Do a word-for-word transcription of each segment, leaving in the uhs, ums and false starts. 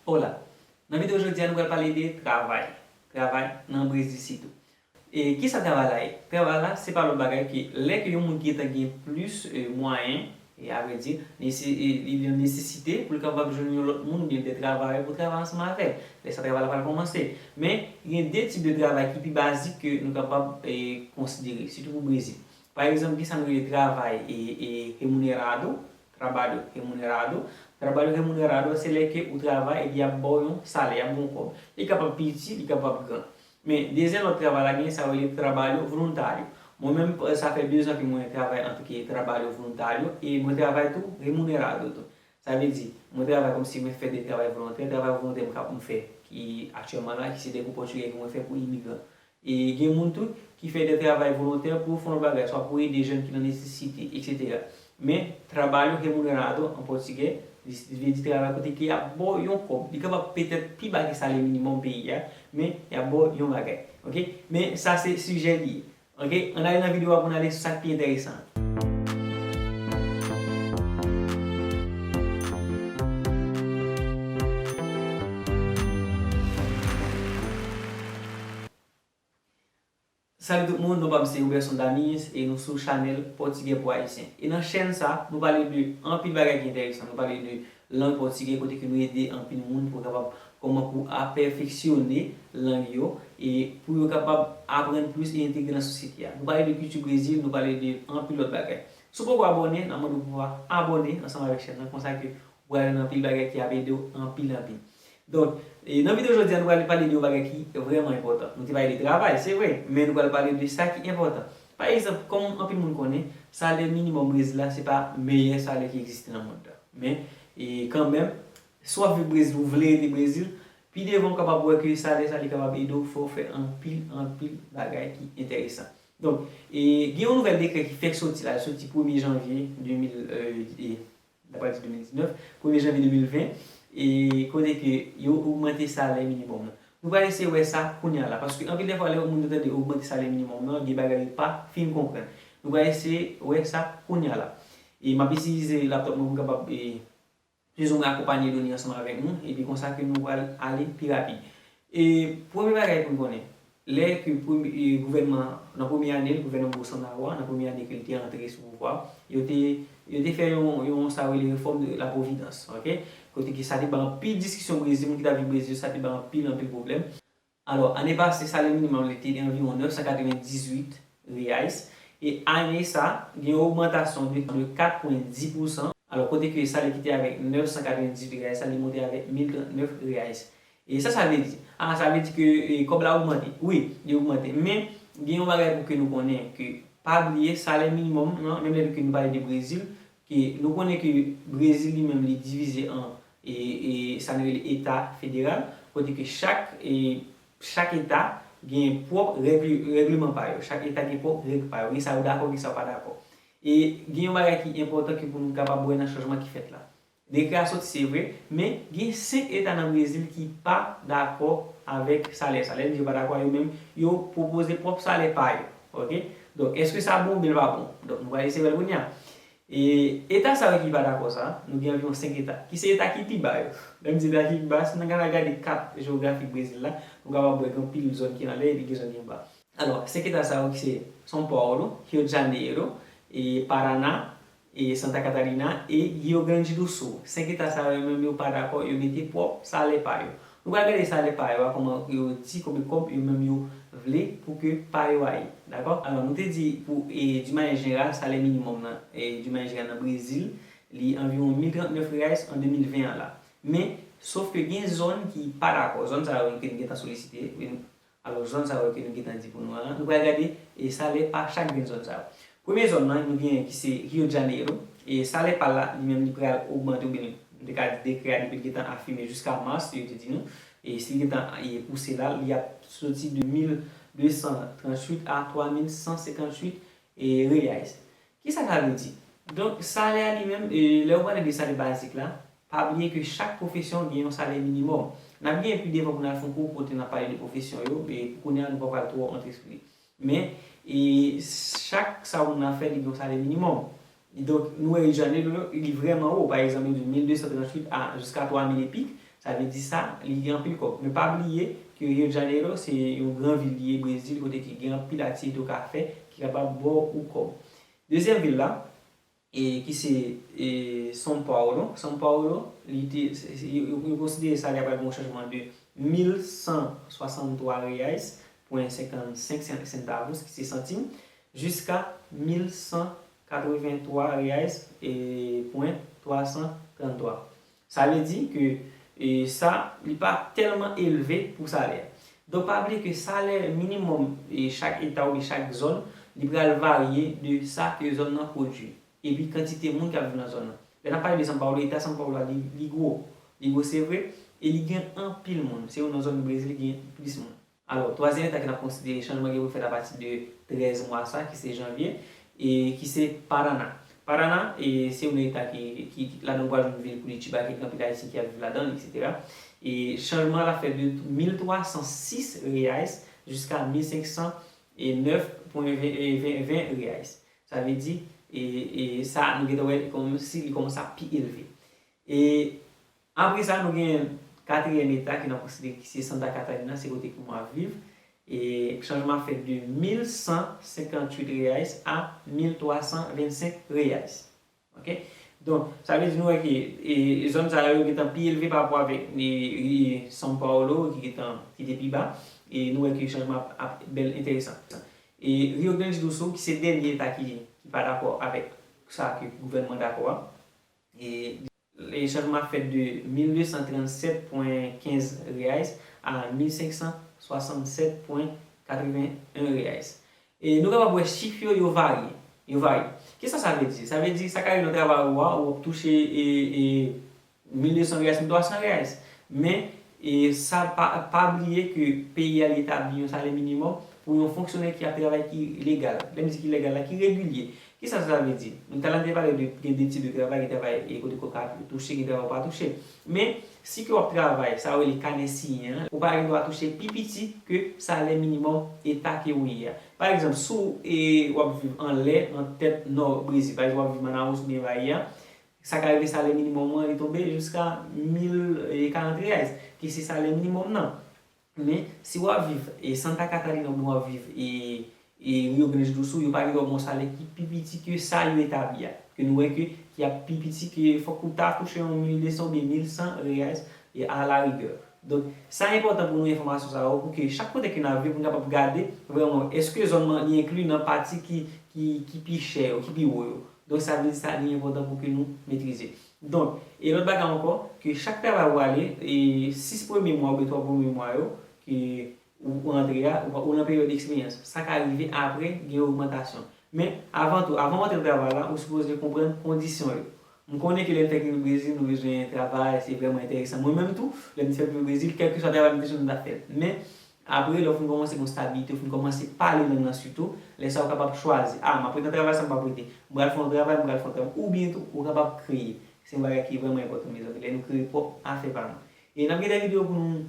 Hola! Nan videyo jodi a, nou pral pale de travay. Travay nan Brezil sitou. E kisa travay la ye? Travay la, se pa lòt bagay ke lè ke yon moun gentan gen plis e, mwayen, e a vrè di, nese- e, li gen nesesite pou l kapab jwenn yon lòt moun oubyen de travayè pou travay ansanm avè l. Lè sa travay la pral kòmanse. Men, gen de tip de travay ki pi bazik ke nou kapab e, konsidere, sitou pou Brezil. Pa egzanp, gen sa nou rele travay e, e, remunerado, trabalho remunerado. Trabalho remunerado, se lè ke ou travay epi y ap ba w yon salè, y ap ba w yon kòb. Li kapab piti, li kapab gran. Men, dezyèm lòt travay la, gen sa yo rele trabalho voluntário. Mwen menm, sa fè de zan ke mwen travay antanke trabalho voluntário e mwen travay tou remunerado tou. Sa vle di, mwen travay kòmsi mwen fè de travay volontè, travay volontè m ka- m fè ki aktyèlman la, ki se de kou pòtigè ke mwen fè pou imigran. E gen moun tou ki fè de travay volontè pou yo fè yon bagay, swa pou ede jèn ki nan nesesite, etsetera. Men, trabalho remunerado an pòtigè, li vle di travay kote ke y ap ba w yon kòb. Li kapab petèt pi ba ke salè minimòm peyi a, men y ap ba w yon bagay. Oke? Men sa se sijè li ye. Oke? Ann ale nan videyo a pou n ale sou sa k pi enteresan. Salut tout moun, non pa m se Roberson Damis e nou sou chanèl Pòtigè pou Ayisyen. E nan chèn sa, nou pale de anpil bagay ki enteresan. Nou pale de lang pòtigè kote ke nou ede anpil moun pou kapab kòman pou apèfeksyone lang yo e pou yo kapab aprann plis e entegre nan sosyete a. Nou pale de kilti Brezil, nou pale de anpil lòt bagay. Si w poko abòne, n ap mande w pou w abòne ansanm avèk chèn nan, konsa ke ou pral jwenn anpil bagay ki ap ede w anpil, anpil. Donk, e nan videyo jodi a, nou pral pale de yon bagay ki vrèman enpòtan. Nou te pale de travay, se vre, men nou pral pale de sa ki enpòtan. Pa egzanp, kòm anpil moun konnen, salè minimòm Brezil la, se pa meyè salè ki egziste nan mond lan. Men, e kanmenm, si w ap viv Brezil, ou vle rete Brezil, pi devan ou kapab wè ke salè sa li kapab ede w fè w fè anpil, anpil bagay ki enteresan. Donk, e gen yon nouvèl dekrè ki fèk soti la, li soti premye janvye de mil, e, e, n ap pral di de mil diznèf, premye janvye de mil ven, e kote ke yo ogmante salè minimòm nan. Nou pral eseye wè sa kounye a la, paske anpil de fwa lè yon moun yo tande ogmante salè minimòm nan, gen bagay yo pa fin konprann. Nou pral eseye wè sa kounye a la. E m ap itilize laptop mwen pou m kapab, e, plizoumwen akonpanye done ansanm avèk nou, epi konsa ke nou pral ale pi rapid. E premye bagay pou n konnen, lè ke premye, e, gouvènman, nan premye ane l, gouvènman Bolsonaro a, nan premye ane ke l te antre sou pouvwa, yo te, yo te fè yon, yon sa yo rele réforme de la providence, oke? Kote ke sa te bay anpil diskisyon Brezil, moun ki t ap viv Brezil, sa te bay anpil, anpil pwoblèm. Alò, ane pase, salè minimòm li te anviwon nèf san katrevendizuit reais, e ane sa, gen yon ogmantasyon de, de kat pwen dis pousan. Alò, kote ke salè ki te avèk nèf san katrevendizuit reais la, li monte avèk mil trannèf reais. E sa sa vle di? A, sa vle di ke, e, kòb la ogmante. Wi, li ogmante. Men, gen yon bagay pou ke nou konnen, ke pa bliye, salè minimòm nan, menm lè ke nou pale de Brezil, ke nou konnen ke Brezil li menm li divize an, e, e, sa nou rele eta federal, kote ke chak, e, chak eta gen pwòp règ, règleman pa yo. Chak eta gen pwòp règ pa yo. Gen sa yo dakò, gen sa yo pa dakò. E gen yon bagay ki enpòtan ke pou nou kapab wè nan chanjman ki fèt la. Dekrè a soti, se vre, men gen senk eta nan Brezil ki pa dakò avèk salè sa. Lè m di yo pa dakò, yo menm, yo pwopoze pwòp salè pa yo. Oke? Donk, èske sa bon oubyen l pa bon? Donk, nou pral eseye wè l kounye a. E eta sa yo ki pa dakò sa, nou gen anviwon senk eta, ki se eta ki pi ba yo. Lè m di eta ki pi ba, si n ta gade kat jewografik Brezil la, nou kapab wè gen anpil zòn ki anlè epi gen zòn ki anba. Alò, senk eta sa yo ki se São Paulo, Rio de Janeiro, e Paraná, e Santa Catarina, e Rio Grande do Sul. Senk eta sa yo menm yo pa dakò, yo mete pwòp salè pa yo. Nou pral gade salè pa yo a, kòman yo di konbyen kòb yo menm yo vle pou ke pa yo a ye. Dakò? Alò, nou te di pou, e, di manyè jeneral, salè minimòm nan, e, di manyè jeneral nan Brezil, li anviwon mil trannèf reais an de mil ven an la. Men, sof ke gen zòn ki pa dakò. Zòn sa yo ke nou gentan solisite, e, alò, zòn sa yo ke nou gentan di pou nou an, nou pral gade, e, salè pa chak grenn zòn sa yo. Premye zòn nan, nou genyen ki se Rio de Janeiro, e salè pa l la, li menm li pral ogmante, oubyen nou te ka di dekrè a depi l gentan afime jiska mas, yo te di nou, e si l gentan, e, pouse la, li ap soti de mil de san tranntuit a twa mil san senkantuit, e, reais. Kisa sa vle di? Donk, salè a li menm, e, lè w pale de salè bazik la, pa bliye ke chak pwofesyon gen yon salè minimòm. N ap genyen pi devan pou n al fè yon kou kote n ap pale de pwofesyon yo, e pou kounye a, nou pa pral twò antre sou li. Men, e chak sa yon moun ap fè, li gen yon salè minimòm. Donk, nou wè Rio de Janeiro, li vrèman wo. Pa egzanp, yo di mil de san tranntuit a jiska twa mil epik, Sa vle di sa, li gen anpil kòb. Men pa bliye ke Rio de Janeiro se yon gran vil li ye Brezil kote ki gen anpil aktivite ou ka fè ki kapab ba w kòb. Dezyèm vil la, e ki se e, São Paulo. São Paulo, li te, se- se- yo, yo konsidere sa li apral gen yon chanjman de mil san swasanntwa reais pwen senkannsenk sen- centavos, ki se santim, jiska mil san katreventwa reais e pwen twa san tranntwa. Sa vle di ke e, sa, li pa tèlman elve pou salè. Donk, pa bliye ke salè minimòm e, chak eta oubyen chak zòn, li pral varye de sa ke zòn nan pwodui. Epi kantite moun k ap viv nan zòn nan. Lè n ap pale de São Paulo, eta São Paulo a, li, li gwo. Li gwo, se vre, e li gen anpil moun. Se youn nan zòn Brezil ki gen plis moun. Alò, twazyèm eta ke n ap konsidere, chanjman gen pou fèt apati de trèz mwa sa, ki se janvye, e ki se Paraná. Paraná, e se youn nan eta ki, ki, ki ladan ou pral jwenn vil Curitiba, ki gen anpil Ayisyen ki ap viv ladan l, etsetera. E chanjman an ap fèt de mil twa san sis reais jiska mil senk san nèf pwen ven reais. Sa vle di, e, e sa, nou gentan wè kòm si li kòmanse ap pi elve. E apre sa, nou gen katriyèm eta ke n ap konsidere ki se Santa Catarina, se kote ke mwen ap viv. E chanjman ap fèt de mil san senkantuit reais a mil twa san vennsenk reais. Ok? Donk, sa vle di nou wè ke e, zòn sa yo gentan pi elve pa rapò avèk e, e, São Paulo, ki gentan ki te pi ba. E nou wè ke chanjman ap, ap bèl enteresan. E Rio Grande do Sul, ki se dènye eta ki, ki pa dakò avèk sa ke gouvènman dakò a. E, e chanjman ap fèt de mil de san trannsèt pwen kenz reais a mil senk san swasannsèt pwen katreven en reais. E nou kapab wè chif yo, yo varye. Yo varye. Kisa sa vle di? Sa vle di, sa ka rive nan travay ou a, ou ap touche e, e, mil de san reais, mil twa san reais. Men, e sa pa, pa bliye ke peyi a li etabli yon salè minimòm pou yon fonksyonè ki ap travay ki legal. Lè m di ki legal la, ki regilye. Kisa sa vle di? Nou talè te pale de gen de tip de travay, gen travay e kote ke w ka touche, gen travay ou pa touche. Men, si ke w ap travay, sa yo rele kanè siyen an, ou pa gen dwa touche pi piti ke salè minimòm eta ke ou ye a. Pa egzanp, si w e, w ap viv anlè, nan tèt nò Brezil, pa egzanp, w ap viv Manaus oubyen Bahia, sa ka rive salè minimòm ou an, li tonbe jiska mil e karant reais, ki se salè minimòm nan. Men, si w ap viv e Santa Catarina oubyen w ap viv e, e Rio Grande do Sul, yo pa gen dwa ba w yon salè ki pi piti ke sa yo etabli a. Ke nou wè ke ki ap pi piti ke fòk ou ta touche yon mil de san oubyen mil san reais e a la rigueur. Donk, sa enpòtan pou nou enfòmasyon sa yo, pou ke chak kote ke n ap viv, pou n kapab gade vrèman, èske zòn nan li enkli nan pati ki, ki, ki pi chè yo, ki pi wo yo. Donk, sa vle di sa, li enpòtan pou ke nou metrize. Donk, e lòt bagay ankò, ke chak travay ou ale, e sis premye mwa oubyen twa premye mwa yo, ke ou, ou antre a, ou, ou nan peryòd eksperyans. Sa ka rive apre, gen ogmantasyon. Men, avan tou, avan w antre nan travay la, ou sipoze konprann kondisyon yo. M konnen ke lè n fèk rive Brezil, nou bezwen travay, se vrèman enteresan. Mwen menm tou, lè m te fèk rive Brezil, kèlkeswa travay m te jwenn, m t ap fè l. Men, apre, lè w fin kòmanse gen stabilite, w fin kòmanse pale lang nan sitou, lè sa a w kapab chwazi. A, m ap ret nan travay sa, m p ap rete. M pral fè yon travay, m pral fè yon travay. Oubyen tou, ou kapab kreye. Se yon bagay ki vrèman enpòtan, mezanmi. Lè nou kreye pwòp afè pa nou. E n ap gen de videyo pou nou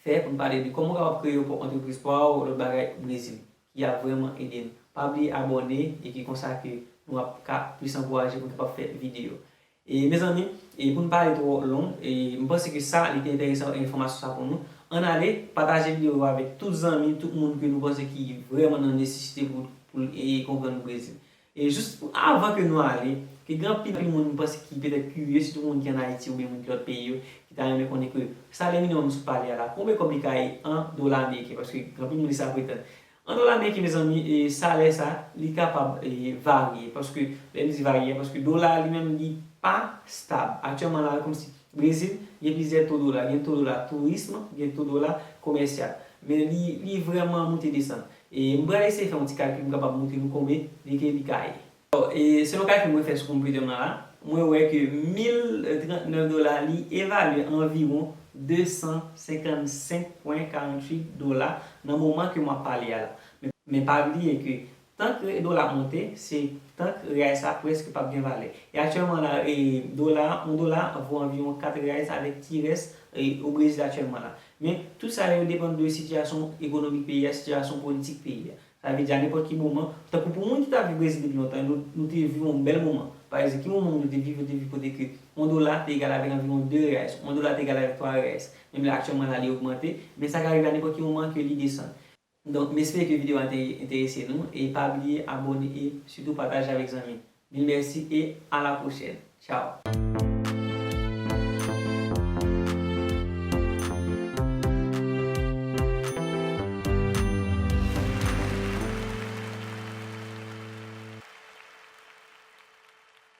fè pou n pale de kòman w kapab kreye yon pwòp antrepriz pa w, lòt bagay, Brezil, ki ap vrèman ede n. Pa bliye abòne, e ki konsa ke nou ap ka plis ankouraje pou n kapab fè videyo. E mezanmi, e pou n pa ale twò long, e m panse ke sa, li te enteresan enfòmasyon sa pou nou. Ann ale, pataje videyo yo avèk tout zanmi, tout moun ke nou panse ki vrèman nan nesesite pou, pou l e konprann Brezil. E jis pou, avan ke nou ale, ke gen anpil moun m panse ki petèt kirye, sitou moun ki ann Ayiti oubyen moun ki lòt peyi yo, ki ta renmen konnen ke salè minimòm sou pale a la, konbyen kòb li ka ye an dola ameriken, paske gen anpil moun ki sa pretann. An dola ameriken, mezanmi, e salè sa, li kapab e varye, paske lè m di varye, paske dola li menm li pa stab. Aktyèlman la, kòmsi Brezil, gen plizyè to dola. Gen to dola tourism, gen to dola komèsyal. Men li, li vrèman moute desann. E m pral eseye fè yon ti kalkil pou m kapab montre nou konbyen li ke li ka ye. Bon, e selon kalkil mwen fè sou konpitè mwen la, mwen wè ke mil trannèf dola li evalye anviwon de san senkannsenk pwen karanntuit dola nan moman ke m ap pale a la. Men, men pa bliye ke tank re- dola ap monte, se tank reyal sa prèske p ap gen valè. E aktyèlman la, e dola, yon dola vo anviwon kat reyal avèk ti rès e o Brezil aktyèlman la. Men, tout sa yo depann de sitiyasyon ekonomik peyi a, sitiyasyon politik peyi a. Sa vle di a nenpòt ki moman, tankou pou moun ki ta viv Brezil depi lontan, nou, nou te viv yon bèl moman. Pa egzanp, ki moman ou te viv, ou te viv kote ke yon dola te egal avèk anviwon de reais, yon dola te egal avèk twa reais. Menm lè aktyèlman la li ogmante, men sa ka rive a nenpòt ki moman ke li desann. Donk, m espere ke videyo a te enterese nou, e pa bliye abòne e sitou pataje avèk zanmi. Mil mèsi e a la pwochèn. Tchao!